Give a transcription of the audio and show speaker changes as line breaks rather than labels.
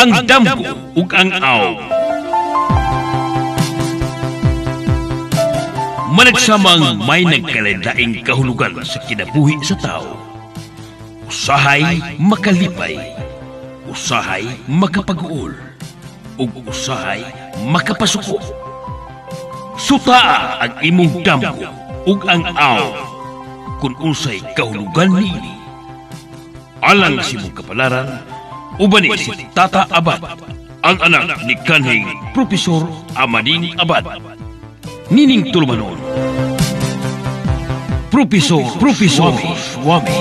Ang damgo ug ang aw. Managsamang may nagkalendaing kahulugan sa kinabuhi sa tao. Usahay makalipay, usahay makapag-uol, ug usahay makapasuko. Sutaa ang imong damgo ug ang aw kung unsay kahulugan niini. Alang sa imong kapalaran, uban ni si Tata Abad, ang anak ni kanhing Profesor Amading Abad. Nining tulumanon, Profesor Profesor Swami.